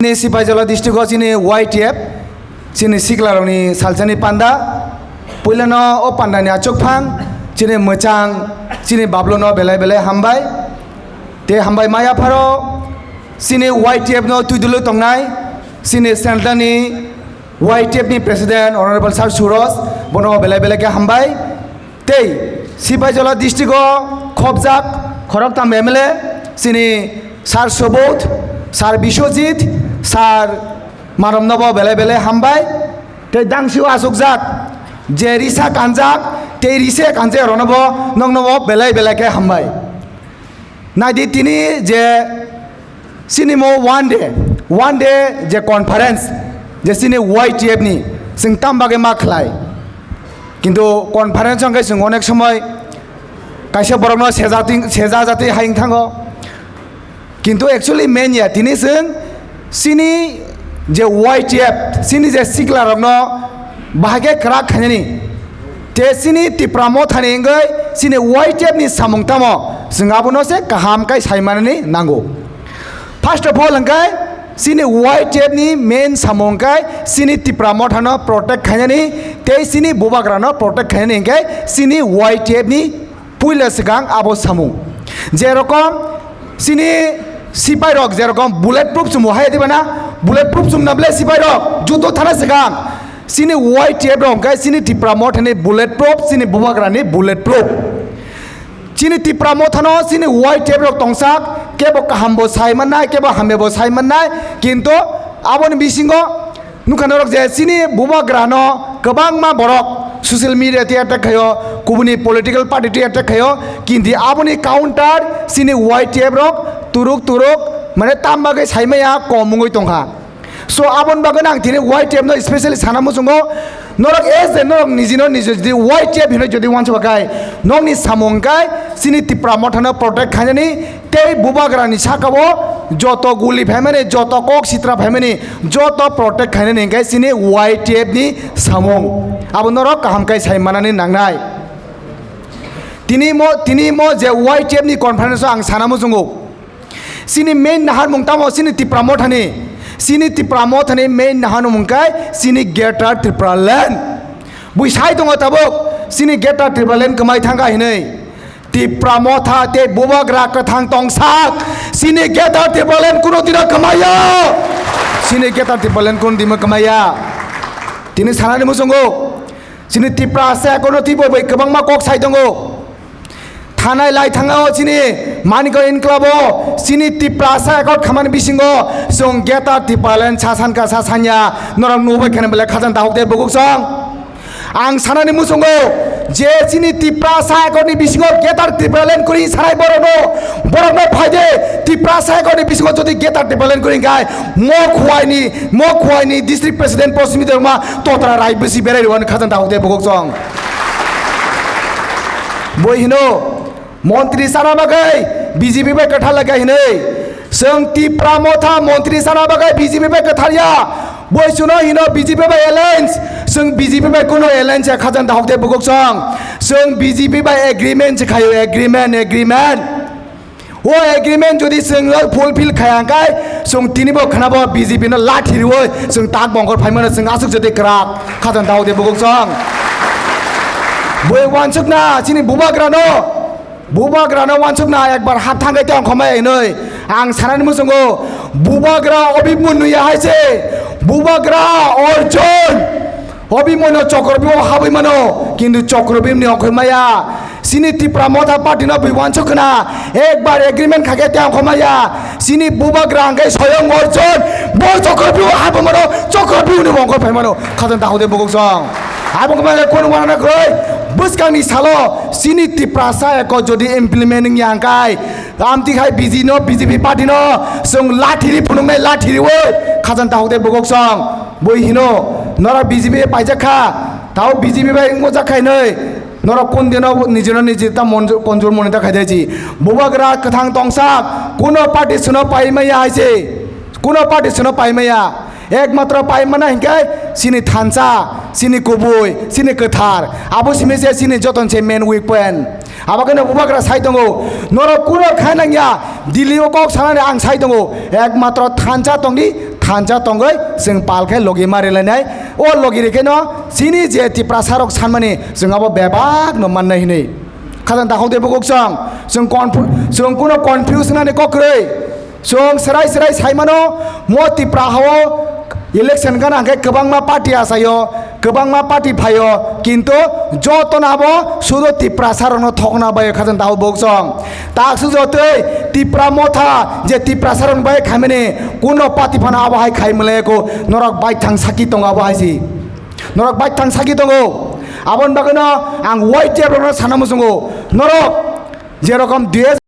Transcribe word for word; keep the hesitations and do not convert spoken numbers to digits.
Chini Sipaijala district o chini Y T F, chini siklarokni salsani panda. Puilano o pandani achukphang chini mwchang, chini bablono belai belai hambai. Te hambai maya pharo chini Y T F no twidulu tongnai chini central ni Y T F ni president Honorable Sir Suraj, bono belai belai khe hambai. Tei Sipaijala district o khobjak khoroktham M L A, chini Sir Subodh, Sir Biswajit, Sir Manomnobo belai belai hambai. Tei dangsio achukjak je risa kanjak tei rise kanjak ronobo noknobo belai belai khe hambai. Naidi tini je chini mo one day, one day je conference, je chini Y T F ni, chwng tam bagwi ma khlai. Kintu conference hwnkhe chwng onek somoi kaisa borokno sejati, sejajati hai wng thango. Kintu actually main ya, tini chwng chini je Y T F, chini je siklarokno bahai khe kwrak khainani. Te chini Tipra Mothani wngwi chini Y T F ni samung tamo, chwng abono se kaham khe sai manani nango. First of all, hwnkhe chini Y T F ni main samung khe chini Tipra Mothano protect khainani, tei chini bubagrano protect khainani hwnkhe chini Y T F ni puila swkang abo samung. Jerokom chini sipai rok jerokom bullet proof chumbo hai diba na, bullet proof chumna ble sipai rok juto thana swkang chini Y T F rok hwnkhe chini Tipra Mothani bullet proof, chini bubagrani bullet proof. Chini Tipra Mothano chini Y T F rok tongsak, kebo kaham bo sai mannai, kebo hamya bo sai mannai, kintu aboni bisingo nukha norok je chini bubagrano kwbangma borok social media twi attack khaio, kubuni political party twi attack khaio, kintu aboni counter chini Y T F rok turuk turuk mane tam bagwi sai maya kom wngwi tongkha. So aboni bagwi ang tini Y T F no specially sana muchungo, norok as a norok nijino nijo jodi Y T F hinwi jodi uansukha khai, nokni samung khai chini Tipra Mothano protect khainani, tei bubagrani sakao joto guli phaimani, joto kok sitra phaimani, joto protect khainani hwnkhe chini Y T F ni samung. Abo norok kaham khe sai manani nangnai. Tini mo, tini mo je Y T F ni conference o ang sana muchungo. Chini main naharmung tamo chini Tipra Mothani. Chini Tipra Mothani main naharmung khai chini Greater Tipraland. Bui sai tongo tabuk chini Greater Tipraland kwmai thangkha hinwi. Tipra Motha tei bubagra kwthang tongsak. Chini Greater Tipraland kuno dino kwmaiya. Chini Greater Tipraland kuno dino kwmaiya. Tini sanani muchungo. Chini Tiprasa kono twibo bai kwbangma kok sai tongo. Thanai lai thangao chini Manikya Include o chini Tiprasa Accord khamani bisingo chwng Greater Tipraland sa sanka sa sanya norok nubai kheno belai khajang dahok de buguk song. Ang sanani muchungo je chini Tiprasa Accord ni bisingo Greater Tipraland kuri sanai borokno, borokno phaide Tiprasa Accord ni bisingo jodi Greater Tipraland kuri khai mo khuaini, mo khuaini district president Poschim Debarma totra rai bisi berai rwani khajang dahok de buguk song. Boi hino, montri sana bagwi B J P bai kwthar laga hinwi. Chwng Tipra Motha montri sana bagwi B J P bai kwthar ya. Boi chuno hino B J P bai alliance. Chwng B J P bai kuno alliance ya khajang dahok de buguk song. Chwng B J P bai agreement se khayo, agreement, agreement. O agreement jodi chwng fulfill khaya hwnkhe chwng tini bo khwnabo B J P no lathi riwi chwng tak bongkor phaimano chwng aswk jodi kwrak khajang dahok de buguk song. Boi uansukna chini bubagrano, bubagrano uansukna ekbar hap thangkhe tei ongkhormai hinwi ang sanani muchungo bubagra Abhimanyu ya hai se bubagra Arjun. Abhimanyu Chakravyuh o habwi mano, kintu Chakravyuh ni ongkhormaya. Chini Tipra Motha Party no bui uansuk khna, ekbar agreement khakhe tei ongkhormaya. Chini bubagra hwnkhe Soyong Arjun, bo Chakravyuh o habwi mano, Chakravyuh ni ongkhor phai mano. Khajang dahok de buguk song. Abo wngkha mane kono uanana kwrwi, bwskangni salo chini Tiprasa Accord jodi implement wngya hwnkhe, amtwi khai B J P no, B J P party no chwng lathi ri phunuknai, lathi riwi khajang dahok de buguk song. Boi hino, norok B J P paijak kha, tao B J P bai wngmojak kha hinwi, norok kun dino nijino niji ta monju-, konjur monita khai daiji. Bubagra kwthang tongsak, kuno party sino pai maya hai se, kuno party sino pai maya. Ekmatro pai mana hinkhe chini thansa, chini kubui, chini kwthar. Abo simi se chini joton se main weak point. Abo kheno bubagra sai tongo, norok kuno kha nangya, Delhi o kok sanani ang sai tongo, ekmatro thansa tongdi, thansa tongwi chwng pal khe logi ma rilainai. O logi rikhe no chini je Tiprasa rok sanmani chwng abo bebak no mannai hinwi. Khajang takhuk de bukuk chwng, chwng conf-, chwng kuno confuse nani kok kwrwi. Chwng srai srai sai mano, mo Tipra hao election gana hwnkhe kwbangma party achaio, kwbangma party phaio, kintu jotono abo sudo Tiprasa rokno thokna bai khajang takhuk bukuk chwng. Taksuk jotoi Tipra motha je Tiprasa rok bai khaimani kuno party phano abo hai khai mleko norok bai thang saki tongo abo hai si. Norok bai thang saki tongo. Aboni bagwino ang Y T F rokno sana muchungo. Norok jerokom D S